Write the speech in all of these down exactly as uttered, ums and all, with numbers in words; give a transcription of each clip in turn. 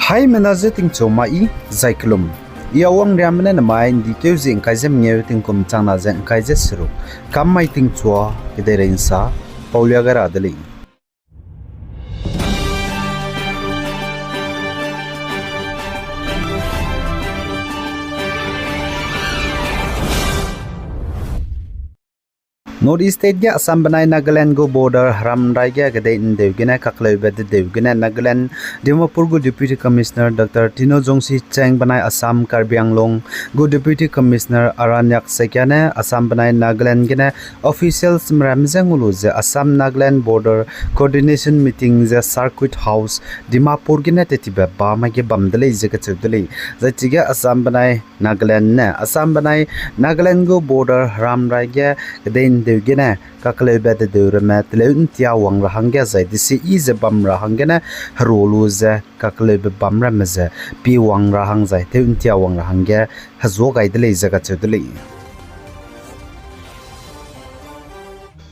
Haimena je tingchu ma i, zai kelum. I Awang Riamme ne nemai ’ndi keu zie ’ngkai ze mengeu tingkum changna ze ’ngkai ze seruk, kam mai tingchua, kedeirei ’nsa, paulia gai ra de lei. North East State ge Assam benai Nagaland gu border heram rai ge kedei ’ndeu gene kakleube dedeu gene Nagaland Dimapur gu Deputy Commissioner Doctor Tino Jongsi Cheng benai Assam Karbi Anglong gu Deputy Commissioner Aranyak Saikia ne Assam benai Nagaland gene officialsme ramme je ngau lu ze Assam Nagaland Border Coordination Meeting ze Circuit House Dimapur gene tetibe bamai ge bam de lei ze kacheu de lei. Zai chige Assam benai Nagaland ne, Assam benai Nagaland gu border heram rai ge kedei ’ndeu gene kakleube dedeu ramme teleu ’ntia wang ra hangge zai desi i ze bam ra hanggene heru lu ze kakleube bam ramme ze pi wang ra hang zai tew ’ntia wang ra hangge hezuâ gai de lei ze kacheu de lei.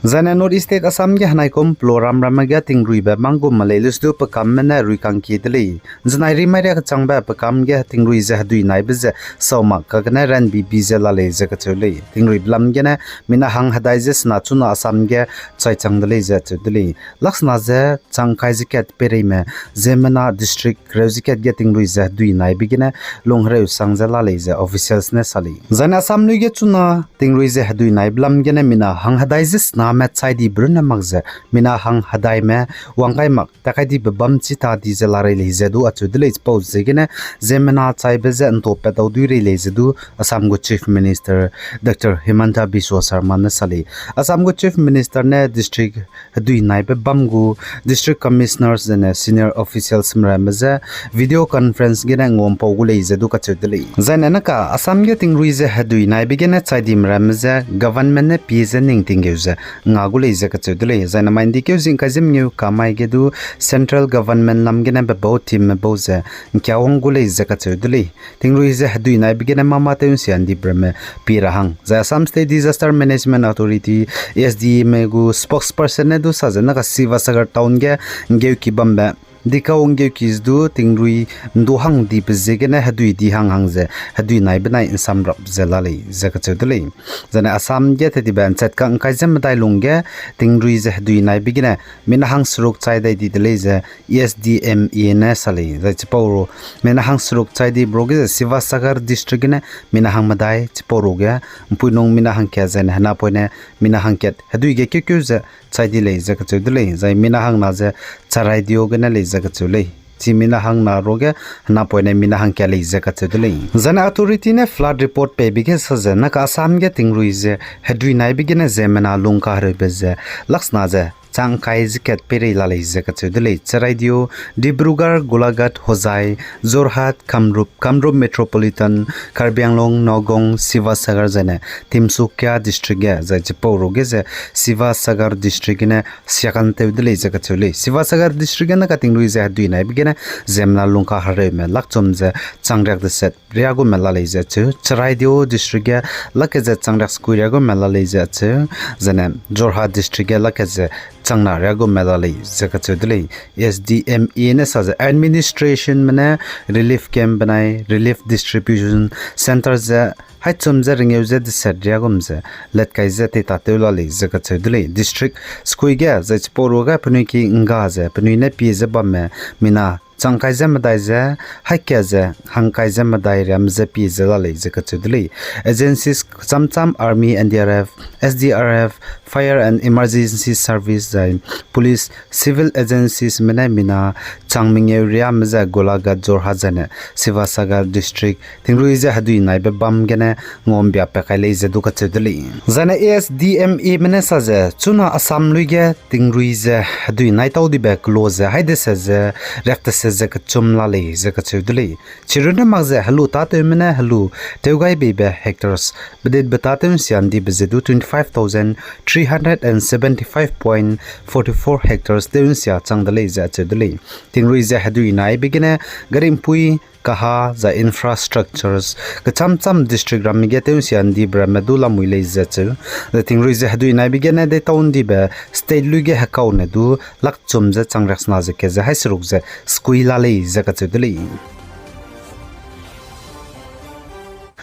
Zaine North East State Assam ge henaikum ploram ramme ge tingruibe mang gu ma lei lesu du pekamme ne rui kangkie de lei. Zenai rimai riak kechangbe pekam ge tingrui ze hedui naibe ze sau mak kagene ranbibi ze la lei ze kacheu lei. Tingruibe lam gene mina hang hedai ze sena chuna Assam ge chai chang de lei ze acheu de lei. Laksena ze chang kai ze kat peireime, ziemmena district kereu ze kat ge tingrui ze hedui naibe gene lung hereu sang ze la lei ze officials ne sa lei. Zaine Assam lui ge chuna tingrui ze hedui naibe lam gene mina hang hedai ze sename chai dibe runne mak ze mina hang hedaime wang gai mak takai dibe bam chi ta di ze la rei lei ze du acheu de lei. Chipau ziegene ziemmena chaibe ze ’ntopat dau dui rei lei ze du Assam gu Chief Minister Doctor Himanta Biswa Sarma ne sa lei. Assam gu Chief Minister ne district hedui naibe bam gu district commissioners zene senior officialsme ramme je video conference gene ngampau gu lei ze du kacheu de lei. Zaine naka Assam ge tingrui ze hedui naibe gene chai dime ramme je government ne pie ze ning tinggeu ze nga gu lei ze kacheu de lei. Zaine mai ’ndi keu zi ’ngkai ze mengeu kamai ge du central government lam gene bebau teamme bau ze ’ngkiawang gu lei ze kacheu de lei. Tingrui ze hedui naibe gene mama tew ’nsia ’ndibe ramme pie ra hang. Zai Assam State Disaster Management Authority, A S D M A gu spokesperson ne du sa ze naka Sivasagar town ge ’nggeuki bambe dikau ’nggeuki ze du tingrui ’ndu hang dibe ziegene hedui di hang hang ze hedui naibe nai ’nsamrap ze la lei ze kacheu de lei. Zaine Assam ge tetibe ’nchat ka ’ngkai ze medai lungge tingrui ze hedui naibe gene mina hang seruk chai dai di de lei ze A S D M A ne sa lei. Zai chipau ru mina hang seruk chai dibe ru ge ze Sivasagar district gene mina hang medai, chipau ru ge ’mpuinung mina hangkat zaine henapoine mina hangkat hedui ge keukeu ze chai di lei ze kacheu de lei. Zai mina hangna ze Charaidio gene lei ze kacheu lei. Chi mina hangna ruage henapoine mina hangkat lei ze kacheu de lei. Zaine authority ne flood report peibe ge sa ze naka Assam ge tingrui ze hedui naibe gene ziemmena lungkahereube ze laksena ze chang kai ze kat peirei la lei ze kacheu de lei. Charaidio, Dibrugarh, Golaghat, Hojai, Jorhat, Kamrup, Kamrup Metropolitan, Karbi Anglong, Nagaon, Sivasagar zaine Tinsukia district ge zai chipau ru ge ze Sivasagar district gene siakantew de lei ze kacheu lei. Sivasagar district gene katingrui ze hedui naibe gene ziemmena lungkahereume lakchum ze changriak deset riagume la lei ze acheu. Charaidio district ge lak ke ze changriak sekui riagume la lei ze acheu. Zaine Jorhat district ge lak ke ze changna riagume la lei ze kacheu de lei. S D M A ne sa ze administrationme ne relief camp benai relief distribution centre ze haichum ze rengeu ze deset riagum ze letkai ze teitatew la lei ze kacheu de lei. District sekui ge zai chipau ru ge penui ki ’ngga ze penui ne pie ze bamme mina chang kai ze medai ze, haika ze hang kai ze medai riam ze pie ze la lei ze kacheu de lei. Agencies kecham cham Army, N D R F, S D R F, Fire and Emergency Service zai Police, Civil Agenciesme ne mina chang mengeu riame ze Golaghat, Jorhat zaine Sivasagar district tingrui ze hedui naibe bam gene ngambia pa kai lei ze du kacheu de lei. Zaine S D M Ame ne sa ze chuna Assam lui ge tingrui ze hedui naitau dibe kelo ze haidese ze riak deset ze kechum la lei ze kacheu de lei. Chirunne mak ze helu tâtewme ne helu tewgaibeibe hectares bedetbe tâtew ’nsia'ndibe ze du twenty-five thousand three hundred and seventy-five point forty-four hectares tew ’nsia chang de lei ze acheu de lei. Tingrui ze hedui naibe gene gari ’mpui kaha zai infrastructures kecham cham district ramme ge tew'nsia ndibe ramme du lamui lei ze cheu. Zai tingrui ze hedui naibe gene deitau ndibe state lui ge hekaune du lakchum ze chang riaksena ze ke ze haî seruk ze skui la lei ze kacheu de lei.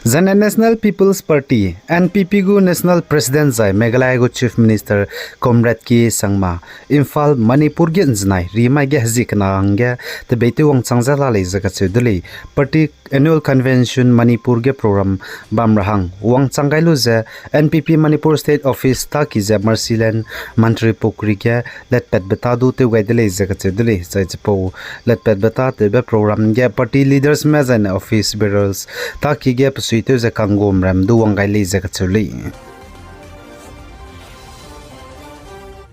Zaine National People's Party, N P P gu National President zai Meghalaya gu Chief Minister Conrad K Sangma, Imphal, Manipur ge ’nzenai rimai ge hezie kena hangge tebeitew wangchang ze la lei ze kacheu de lei. Party Annual Convention Manipur ge program bam ra hang wangchang gai lu ze N P P Manipur State Office tâki ze Marsiland Mantripukhri ge letpatbe tâ du tew gai de lei ze kacheu de lei. Zai chipau letpatbe tâ tewbe program ge party leadersme zaine office bearers tâki ge besuitew ze kanggum ram du wang gai lei ze kacheu lei.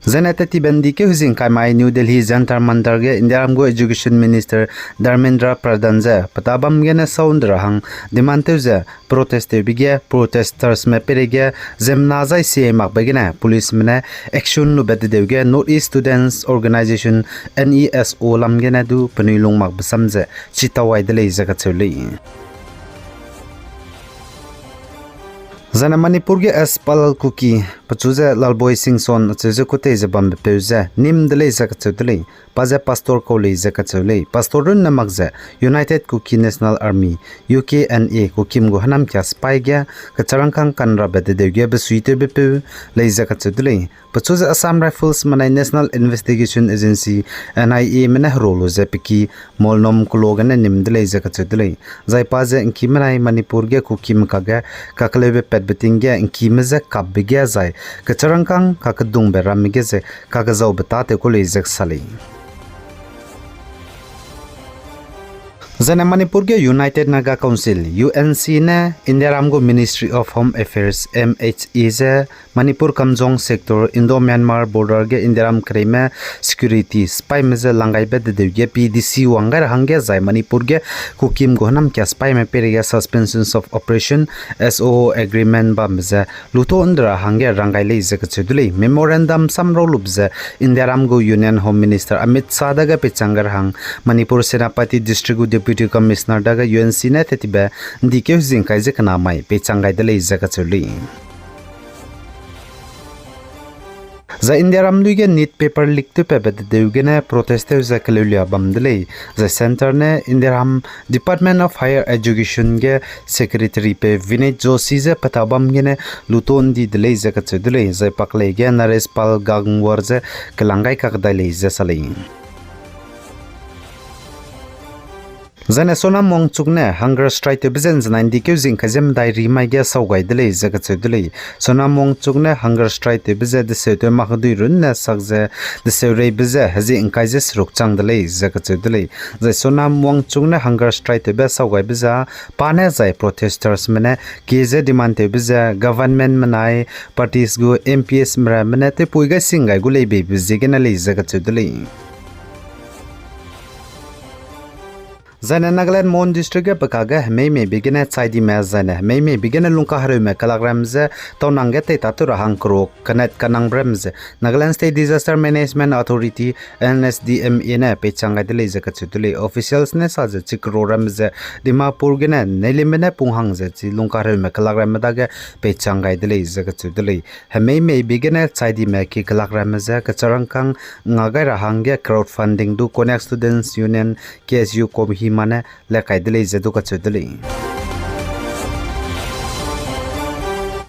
Zaine tettibe ’ndi keu hezing kai mai New Delhi Jantar Mantar ge Indiaram gu Education Minister Dharmendra Pradhan ze petâ bam gene sau ’nde ra hang demand tew ze protest tewbe ge protestorsme peireige ziemmena zai sie makbe gene policeme ne action lube dedeu ge North East Students Organisation, N E S O lam gene du penui lung makbe sam ze chitau ai de lei ze kacheu lei. Zaine Manipur ge S Palal Kuki, pechu ze Lalboi Singson acheu ze kutei ze bambepeu ze nîm de lei ze kacheu de lei, pa ze pastor kau lei ze kacheu lei. Pastor runne mak ze United Kuki National Army, U K N A, Kukim gu hênamkia sipai ge kecharangkâng kanrabe dedeu ge besuitewbepeu lei ze kacheu de lei. Pechu ze Assam Riflesme nai National Investigation Agency, N I A me ne hero lu ze pe ki molnom kelo gene nîm de lei ze kacheu de lei. Zai pa ze ’ngkime nai Manipur ge Kukime kakge kakeleube patbe ting ge ’ngkime je kapbe ge zai kecharangkâng kakedungbe ramme ge ze kakezaube tâtew ku lei ze kasa lei. Zaine Manipur ge United Naga Council, U N C ne Indiaram gu Ministry of Home Affairs, M H A ze Manipur Kamjong sector Indo-Myanmar border ge Indiaram kereime security sipaime je langgaibe dedeu ge P D C wang gai ra hangge zai Manipur ge Kukim gu hênamkia sipaime peireige Suspensions of Operation, S O O agreement bambe ze luto ’nde ra hangge rang gai lei ze kacheu de lei. Memorandum samrau lube ze Indiaram gu Union Home Minister Amit Shah dage peichang gai ra hang Manipur Senapati District gu Deputy Commissioner dage U N C ne tettibe ’ndi keu hezing kai ze kena mai peichang gai de lei ze kacheu lei. Zai Indiaram lui ge NEET paper leak tewpatbe dedeu gene protest tew ze keleulia bam de lei. Zai centre ne Indiaram Department of Higher Education ge secretary peu Vineet Joshi je petâ bam gene luto ’ndi de lei ze kacheu de lei. Zai paklei ge Naresh Pal Gangwar je kelang gai kakdai lei ze sa lei. Zaine Sonam Wangchuk ne hunger strike tewbe ze ’nzenai ’ndi keu hezing kai ze medai rimai ge sau gai de lei ze kacheu de lei. Sonam Wangchuk ne hunger strike tewbe ze deseu tew mak hedui runne sak ze deseu reibe ze hezing kai ze seruk chang de lei ze kacheu de lei. Zai Sonam Wangchuk ne hunger strike tewbe sau gaibe ze pa ne zai protestorsme ne kie ze demand tewbe ze governmentme nai parties gu M Ps meramme ne tewpui gai sing gai gu lei beibe ziegene lei ze kacheu de lei. Zaine Nagaland Mon District ge pe kage hemei meibe gene chaidime zaine hemei meibe gene lungkahereume kelakramme je taunang ge teitatew ra hang kero kanet kanangbe ramme ze Nagaland State Disaster Management Authority, N S D M A ne peichang gai de lei ze kacheu de lei. Officials ne sa ze chi kero ramme ze Dimapur gene neilimbe ne pung hang ze chi lungkahereume kelakramme dage peichang gai de lei ze kacheu de lei. Hemei meibe gene chaidime ki kelakramme je kecharangkâng nga gai ra hangge crowdfunding du Konyak Students Union, K S U Kohima ne le kai de lei ze du kacheu de lei.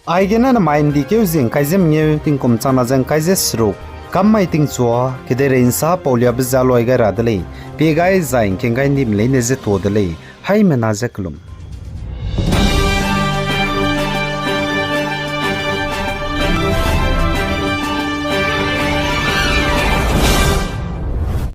Aigene namai ’ndi keu hezing kai ze mengeu tingkum changna ze ’ngkai ze seruk, kam mai tingchua, kedeirei ’nsa pauliabe ze loi gai ra de lei, pie gai zai ’ngking gai ’ndime leine ze tuâ de lei, haimena ze kelum.